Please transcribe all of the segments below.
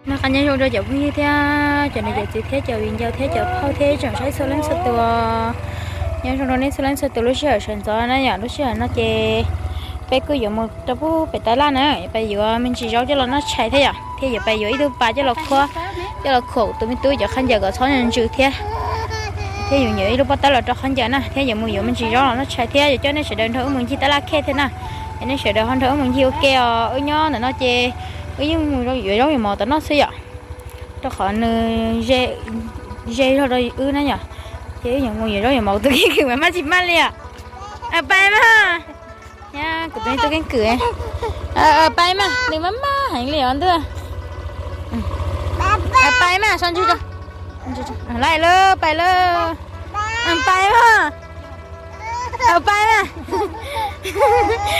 Noj qab nyob zoo rau cov phooj ywg thiab cov niam cov txiv thiab cov viv ncaus thiab cov phauj thiab ib tsoom saib txhua leej txhua tus. Nyob zoo rau nej txhua leej txhua tus lub sij hawm sawv ntxov na yom. Lub sij hawm no ces peb kuj yuav mus rau pem tab laj na, pais yuav me ntsis zaub coj los noj tshais thiab yom, thiab yuav pais yuav ib tug pas coj los khuab, coj los khuam tus me tub cov khaub ncaws kom txhob ntsws thiab. Thiab yuav yuav ib lub pob tawb los rau khaub ncaws na, thiab yuav mus yuav me ntsis zaub los noj tshais thiab. Yuav coj nej sawv daws nrog wb mus ncig tab laj khej thiab na. Es nej sawv daws ho nrog wb mus ncig ua ke os. Wb nyob ntawm no ces wb yeej mus yuav zaub yuav mov tom noj xwb yom, rau qhov nws ze zog rau wb na yom. Ces wb yuav mus yuav zaub yuav mov, tus keeb kwm mas maj tsis maj li os. Pais mas, kuv tus me tub keeb kwm. Pais mas, nws maj maj heev li os ntuj. Pais mas, so ntsis, lawm, pais lawm. Pais mas, pais mas.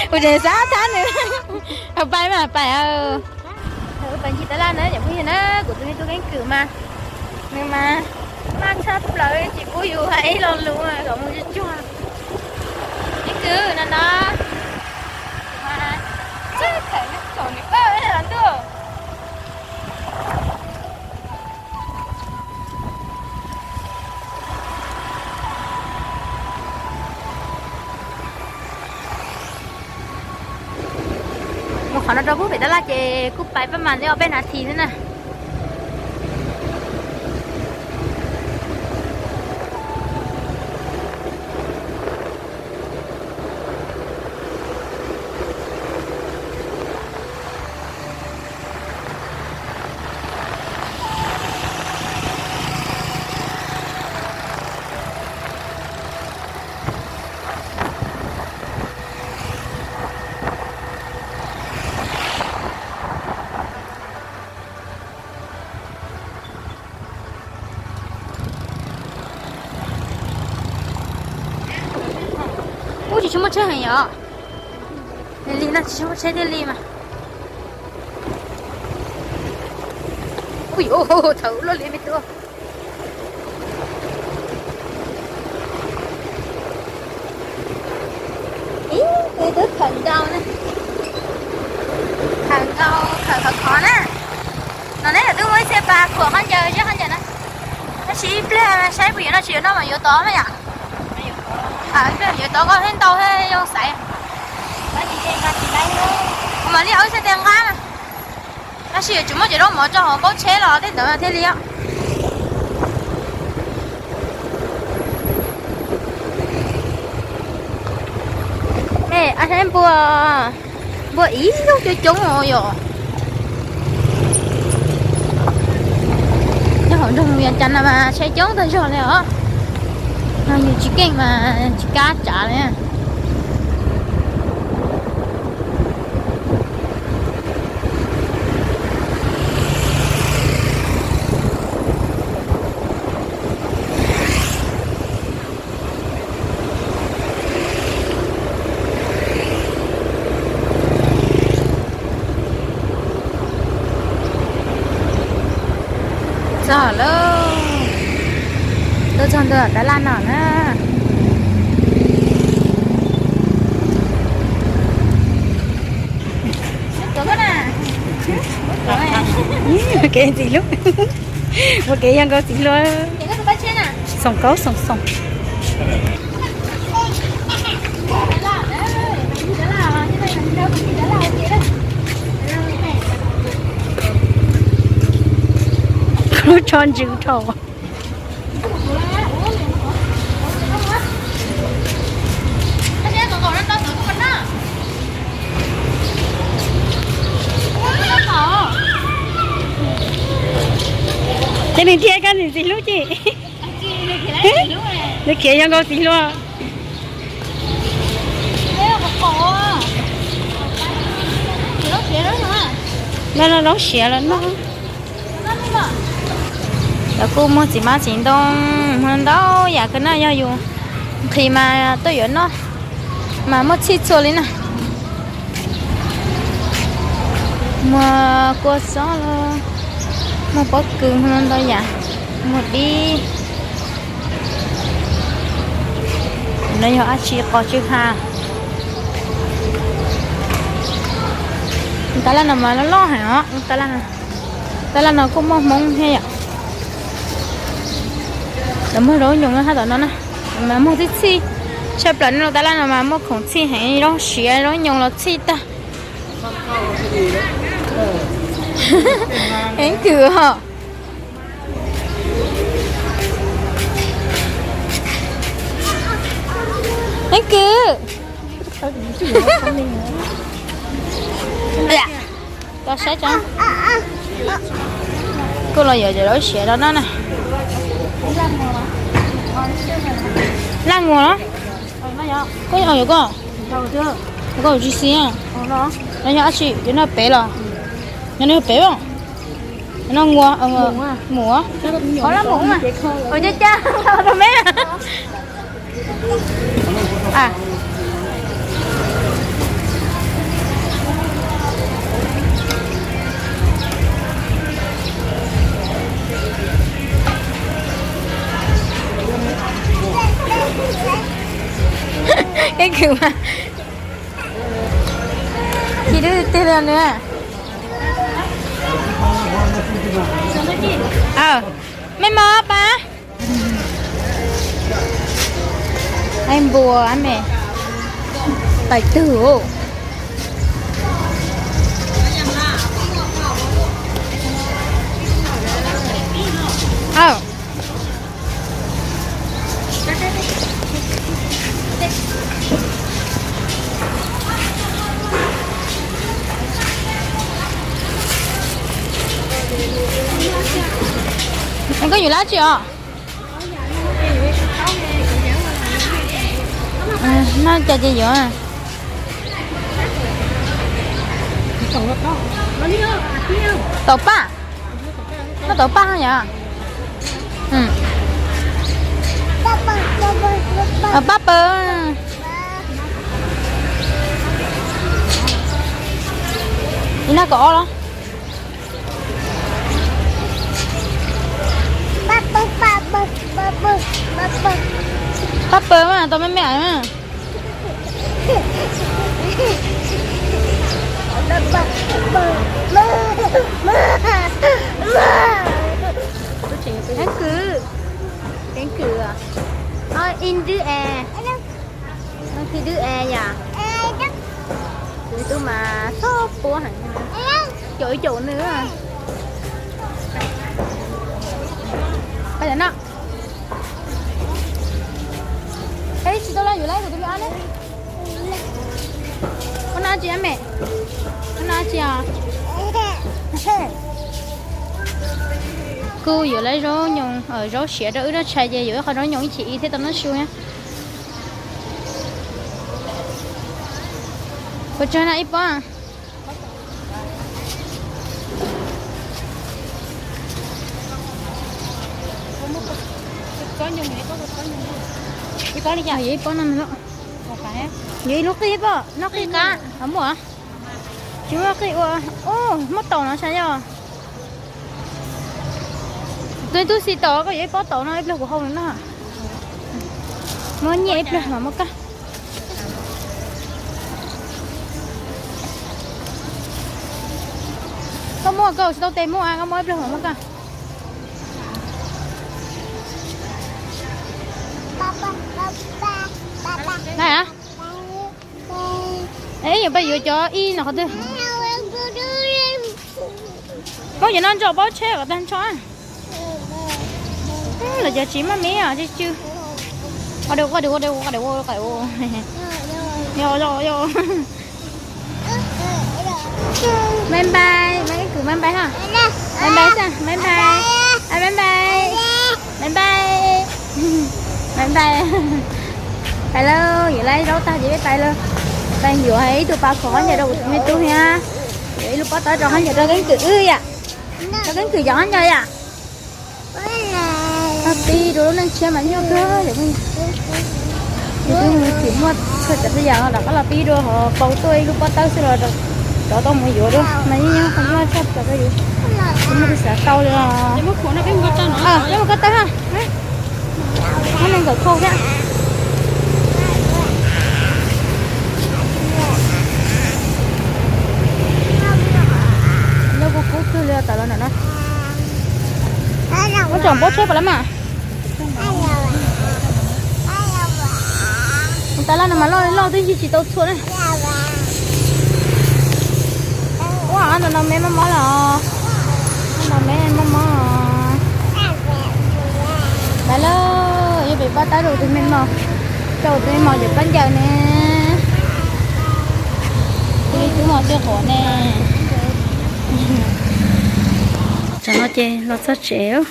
Kuv tseem xav thab nws. Pais mas, pais. Pais ncig tab laj na cov phooj ywg na, kuv tus me tub keeb kwm mas nws mas maj tshaj plaws, tsis pub yus hais ib lo lus kom mus tsuag tsuag. Keeb kwm no no, mas txawj thawm nws thaum nws pab los ntuj. Mus qhov no rau pem tab laj ces kuj pais pab mas li ob peb nas this xwb na. Ub, tsis tshua muaj tsheb heev yom. Li no tsis tshua muaj tsheb thiaj li mas. Ui, thaum luaj li me tub. Ib tug tub khawm ntau na, khawm ntau khawm khov khov na. No neb twb muaj ib txhia pas khuam khaub ncaws zeb khaub ncaws na. Tab sis ib pliag saib puas yuav noj tsis yuav noj mas yuav tod na yom. Ib pliag yuav tod koj thiaj ntau thiab zoo xaiv. Kuv mam li ua ib txhia tes nqa mas. Tab sis yuav tsum muab cov zaub mov tso hauv npaub tsheb los tej ntawd thiaj li. Me, ab saib npua, npua ib zaug coob coob os yom. Nyob hauv nroog Vias Cas no mas tsheb coob tag zog li os. No yus tsis keej mas tsis kam tsav li. Txog lawm, tuaj txog ntua tab laj no na. Ua kev ntxim hlub, ua kev yog nkaus txiv hluas. Xoom kaub xoom xoom. Lub tsho ntsws dhau. Ces nws thiaj kaj ntxim ntxim hlub ces. Nws khiav yog nkaus txiv hluas. No no, loob siav los no. Lawv kuj muag txiv hmab txiv ntoo, muag ntau yam kawg na, yog yus nqhis mas tuaj yuav noj mas muaj txhij txhua li na. Muag kua xob los, muag pob kws, muag ntau yam, muag dib. No yog dab tsi, qos tsw ha. Tab laj no mas loj loj heev os, tab laj. Tab laj no kuj muaj Hmoob thiab yom. Lawv muag zaub nyoos hab tom no na, mas muag txhij txhij. Tshaj plaws nej lub tab laj no mas muaj khoom txhij heev, zaub siav zaub nyoos los txhij tag. Heev kws os. Heev kws. Tos saib tso. Kuj los yuav cov zaub siav no na. Laj muag los? Koj yuav koj? Koj tsis xis. No yog dab tsi? Yuav noj pem los? Yuav noj pem os. Yuav noj muag, mus. Qhov laj mus mas. Ua cas cas rau me. Keeb kwm mas. Tsis dub tiag li nws. Mej mov pab. Npua me, pais twg? Koj yuav lab tsi os? Noj cas ces yuav. Tau paj. Noj tau paj yom. Paj pawg. Ib noj kaum ob los? Paj pawg mas tau me me mas. Keeb kwm, keeb kwm, ib dwb es, ib dwb es yom. Tus tub mas txhob puab heev, caum ib caum nws. Pab no, tsis tau los yuav lawm tus me ab ne. Koj noj tsi me? Koj noj tsi os? Kuj yuav lawv zaub nyoos, zaub siav rau wb noj tshais ces yuav ib qho zaub nyoos ib chim ib thiaj tau noj su na. Puas tsawg no ib pob? Ib pob li cas? Yuav ib pob no, yuav ib lub qij pob, noj qij qab, muaj? Tsis muaj qij ua, muab taus no sav yog. Tus tub xis taus, koj yuav ib pob taus no ib pliag kuv hau no na. Muab nyiaj ib pliag mas muab kaj. Koj muab, koj tsis tau tes muab, koj muab ib pliag mas muab kaj. Ib nyuag pab yuav cov ib no qhov twg? Paub cov no ntso paub tsheb kom tag nrho. Los cov tsis muaj me os, tsw tsw. Bye bye, Maiv Kwm bye bye ha. Bye bye xwb, bye bye. Bye bye. Bye bye. Bye bye. Pais lawm, yuav lawv zaub tag ces peb pais lawm. Pais yuav ib tug pas khoom qhov ncauj rau kuv tus me tub thiab. Yuav ib lub pob tawb rau qhov ncauj rau Keeb Kwm wb yom. Rau Keeb Kwm cov qhov ncauj yom. Los pib dua lub neej tshiab mas nyuaj kawg. Yus twb mus tsim muaj txhua tsav txhua yam los rov qab los pib dua, ho pauv tuaj ib lub pob tawb xwb los rov tau mus yuav dua mas yeej nyuaj tshaj plaws rau yus. Tsis muaj tus xav tau li os. Peb mus ko taw ha. Muab nees nkaum khau thiab. Lub kub kub kawg li tawm los ntawm no. Muab tsom nplooj tsheb puas lawm mas. Tus tas laj no mas loj loj twb ncig tsis tau txhua na. Ua no no me mob mob los, no me mob mob. Lawv lawm, yuav pem pab tab rau tus me mos, rau tus me mos cov khaub ncaws ne. Tus me tub mos txiv qhuav ne. Tsam no ces los txog tsev.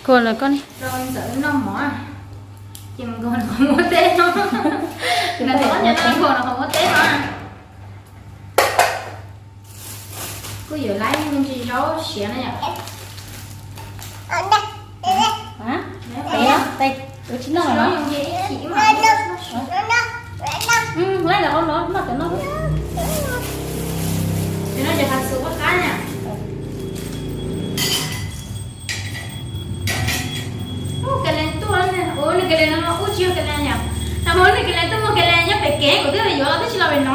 Khuav los koj ne. Ces mus nkaus qhov muab teb no. Ntawm tus qhov muab teb no. Kuj yuav laib me ntsis zaub siav na yom. Ua tsis noj los? Laib lawm qhov no noj cov no. Cov no ces qab xus qab qab na. Ub, kelees tuaj, ua nws kelees no ub tsis yog kelees yom. Nws kelees tuaj muaj kelees nyob pem kev kuv twb yuav los twb tsis los pem no.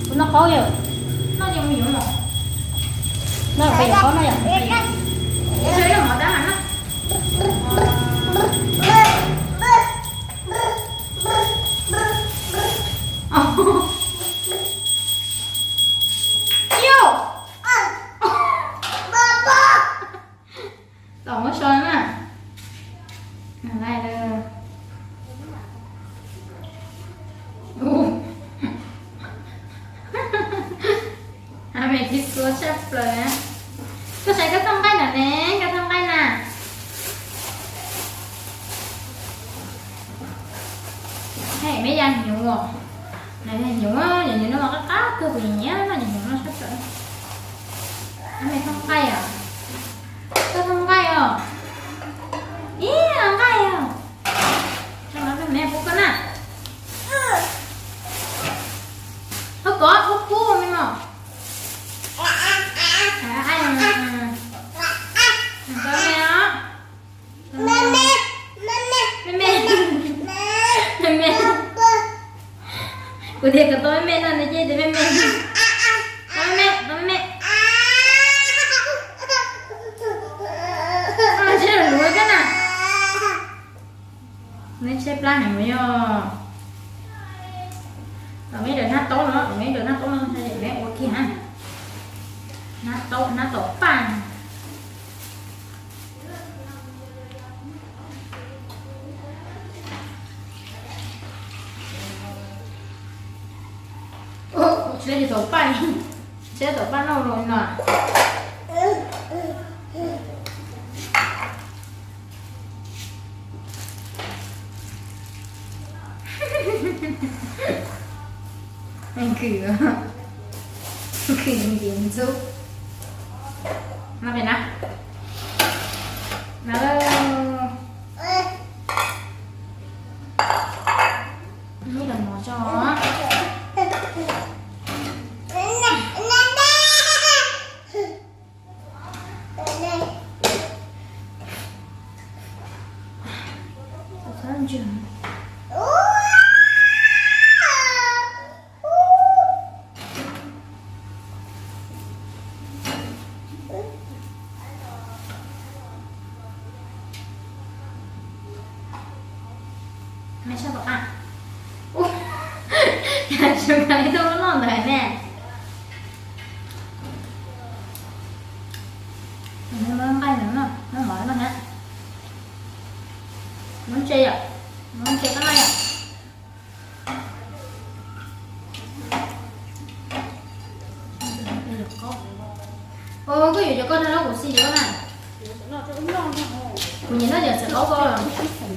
Kuv noj qaub yom. Noj ces mus yuav mov. Noj pem yuav qaub no yom. Tom muab so na. Ua me tib suav tshaj plaws. Koj saib koj thoj nqaij na ne, koj thoj nqaij na. Hej, me ya hnyuv, na ya hnyuv, ya hnyuv no mas qab qab kawg, kuv nyiam noj ya hnyuv no tshaj plaws. Me thoj nqaij os, koj thoj nqaij os, ib nqaij os. Koj no me pub koj na. Koj kov pub pub me no. Me os. Me me. Me me. Me me. Kuv tias kom tau me me no nws cia li tias me me. Tau me me, tau me me. Tsis luav koj na. Neb tsheb plab heev yog. Los me daws hnab taub no, los me daws hnab taub no, neb ua kiag na. Hnab taub, hnab tom paj. Tsis tom paj, tsis tom paj no los no. Khwv, khwv ntim ntxub. No pem na. No. Muab los mov tso. Me sab tom qab. Ub, cas tsis nqa ib tug loj loj ntawd ne. Muab nqaij no, muab mov no thiab. Muab ntse yom, muab ntse koj noj yom. Koj yuav cov koj noj los kuv xij cov koj na. Kuv nyiam noj cov txiv qaub koj.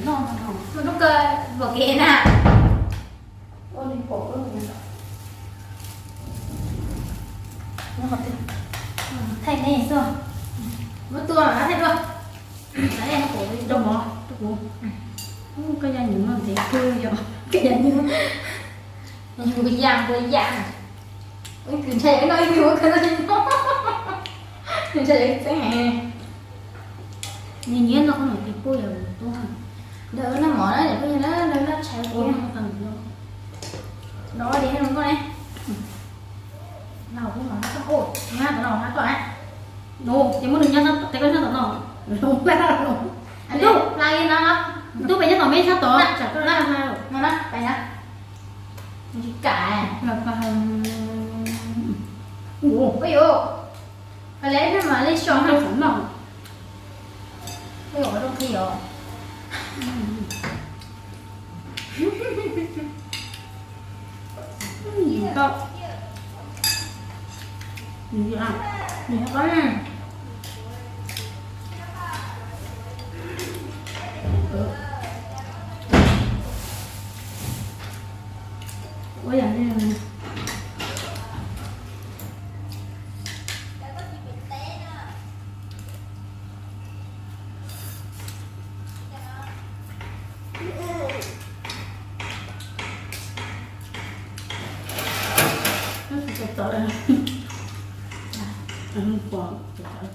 Muaj lub kawg pom kev na. Thaij neb xwb. Muab tua mas thaij dua. Rau mov rau kuv. Koj ya nyuv no ntev kawg yom. Koj ya nyuv. Ua yam ua yam. Ib tug ntshai yuav noj ib tug, ua kawg noj tsis noj. Tus ntshai yuav txeeb heev. Nws nyiam noj qhob noom ces puab yog tub. Ntawd noj mov na, yog phooj ywg na, ntawd noj tshais ua no. Nov li no koj ne. Noj qhob noom hab koj, noj qhob noom hab koj na. Nus ces muab nws nyob tes koj nyob tom no. Nus peb nyob tom meb sab tod, tsam koj na. No na, pais na. Tsis kam. Ua yuav, pais le mas le xyoo no. Ua yuav ua rau qhi os. Nws tau, nws yog, nws yog qab. Ua yam li Tawv, tawv.